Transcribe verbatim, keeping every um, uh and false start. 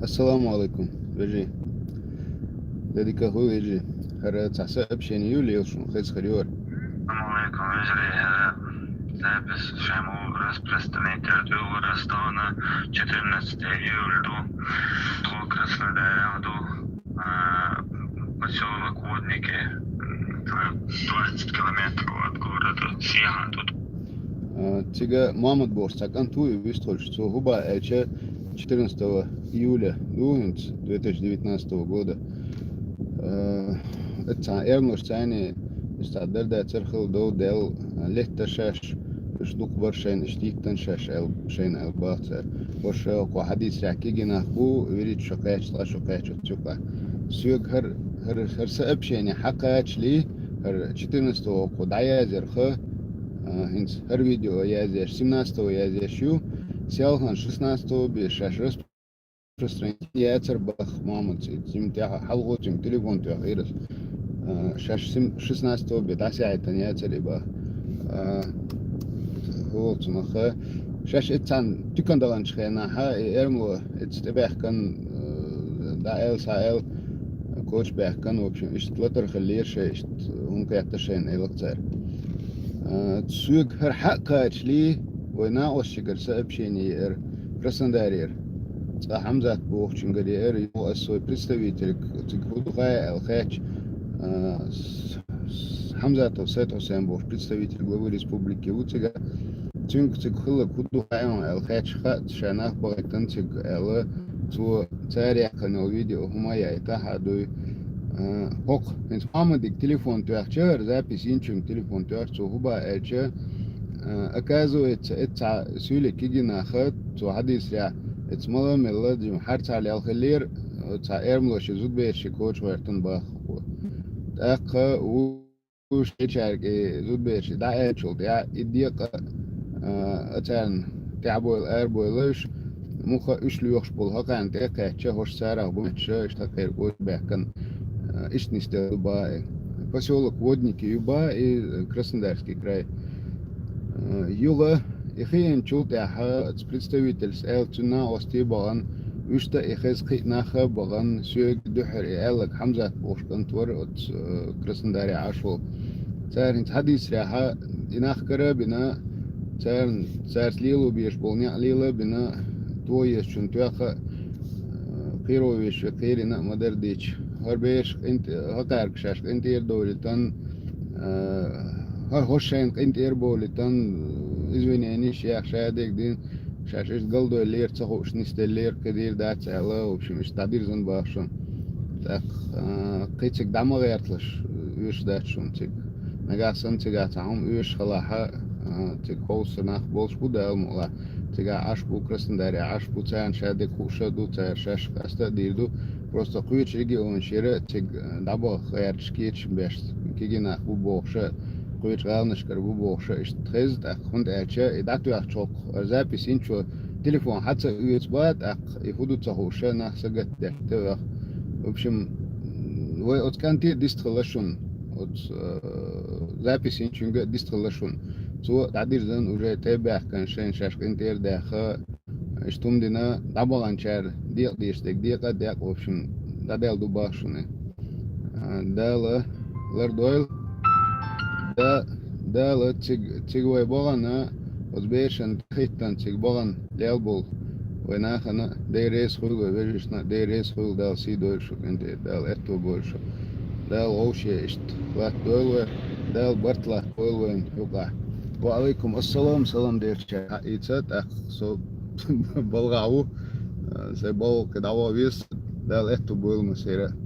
Ассаламу алейкум, вежи. Дадика ху, вежи. ХӀара цхьа сообщение ю лелаш, хеза хир ю хӀара. Ассаламу алейкум, вежарий, хӀара запись шоай ма распространить яр ду, Ростовна, четырнадцатое июля ду, тхо Краснодаре ду, а, посёлок Водники, м, двадцать километров от города Сихан тут. А, цига Мухьаммад бохуш цхьа кӀант ву, и вистхуьлуш, цо хӀун боху аьлча, четырнадцатого июля ду хӀинца две тысячи девятнадцатого года. А, цхьа эрмалаш царна, иштта дарда цархил дов дел, а, летта шаьш, уьш дукха бар шайна, иштта йиттан шаьш аьл-, шайна аьл бах цара. Хьо ша кху хьадийсарехь кегий нах бу, вирид шо кхаьчча, ткъа шо кхаьчча цу юкъа. Соьга хӀара, хӀара, хӀара сообщение хьакхачале, хӀара четырнадцатого кху дӀаязъярха, а, хӀинца хӀара видео язъеш, семнадцатого язъеш ю, селхан шестнадцатого бе шаьш распространить яцар бах Мухьаммад цӀе. Цуьнан тӀехь хьалхо цуьнан телефон тоьхира ас. А, шаьш сем-, шестнадцатого бе дӀасаьхьийтина яцар и бах. А, хӀо волчу маха. Шаьш эццахь туькан даланчу хенахь, и эрмало эцца тӀебаьхкан, э, дӀа аьлла, схьа аьлла, коча баьхкан, в общем, иштта латар хиллера шайн, иштта хӀума кхетта шайна, аьлла цара. А, соьга хӀара хьа а кхачале, вай накъосташкара сообщение яра Краснодарера. Цкъа Хьамзат бохучуьнгара яра, юха ас вай представительга цига хӀун ду хаьа аьлла хаьттича, а, с-, с-, Хьамзатов Сайд-Хьусен бохуш представитель главы республики ву цига. Цуьнга цига хилларг хӀун ду хаьа аьлла хаьттича, хаьа, ша нах бахийтина цига аьлла, цо цара яьккхина йолу видео хӀума а яйта хьа дуй. А, хӀокху, хӀинца Мухьаммадига телефон тоьхча, хӀара запись йинчуьнга телефон тоьхча, цо хӀун боху аьлча, а, оказывается, эцца цхьа суьйле кегий наха, цо хьадийсарехь, эцца мала а мелла, дим хьарцахьа лелхиллера, цхьа эрмалоши зудбераши коча гӀоьртина бахархо. ТӀаккха ву Уьш кхечаьрга и зудбераш дӀааьллачул тӀаьхьа, и декъа, а, царна тӀаьхьабойла, арабойла уьш, муха уьш лоьхуш болу хӀокхарна тӀе а кхаьчча, хӀорш царах бу моьттуш, иштта кхерга баьхкина, а, иштта нисделла ду бах и. Посёлок Водники ю бах и, Краснодарский край. А, юха и хиъначул тӀаьхьа оцу представительс аьлла, цуьнан накъостий бахана, уьш тӀе и хеза кхин а нах а бахана, соьга дуьххьара и аьлларг Хьамзат бохуш кӀант вара оцу, э, Краснодарехь Ӏаш волу. Цара хӀинца хьадийсарехьа, и нах кара а бина, царна, цаьрца лело безаш болу некъ лела а бина, тоха езачунна тоьхна а, э, кхеро везаш ве кхерина а ма-дарра дийцича. ХӀара бераш къинтӀ-, хӀокхаьрга шаьш къинтӀера довлийтан, а, хӀо-, хӀорш шайна къинтӀера бовлийтан, извинениш яха ша дерг дина, шаьш иштта галдойла лера, ца хууш нисделлера, кхидийр дац аьлла, в общем, иштта дӀадирзина баху шуна. ТӀаккха, а, кхин цига дӀа ма гӀерталаш, оьшуш дац шуна цига. Нагахь санна цигахь цхьа хӀума оьшуш хилахь, а, цига хьовса нах болуш бу, Дала мукъалахь. Цигахь Ӏаш бу, Краснодарехь Ӏаш бу, царна ша дерг хууш а ду, цара шаьш къаста а дийр ду. Просто кхечу регионашкара цига, э, дӀабаха гӀерташ кечам беш кегий нах бу бохуш а, кхечу гӀаланашкара бу бохуш а иштта хеза тӀаккха, хӀунда аьлча и дӀатоьхча хӀокху запись йинчо телефон хьа ца оьцу бах тӀаккха, и хӀун ду ца хууш а нах сагатдеш тевех. В общем, вай оцу кӀанте а дистхилла шуна, оцу, э, запись йинчуьнга а дистхилла шуна. Цо дӀадирзина уже тӀе а баьхкина шайна шаьш къинтӀера а даьхна, иштта хӀума дина, дӀабаханчара декъа дезаш дерг декъа а декъна, в общем, дӀадаьлла ду бах шуна. А, Дала лардойла. Да, Дала цига, цига вай бахана, оцу берашна хӀиттана цига бахана лел болу вай нахана Дела реза хуьлда, вай вежаршна Дела реза хуьлда, Дала сий дойла шу, кӀентий, Дала аьтто бойла шу. Дала вовшех иштта латтадойла вай, Дала барт латтадойла вайна юкъахь. Ва алейкум ассалам, салам дерча хьаийца, тӀаккха со балгӀа ву, а, сайн балгӀа кхин дӀаваха веза, Дала аьтто бойла массеран.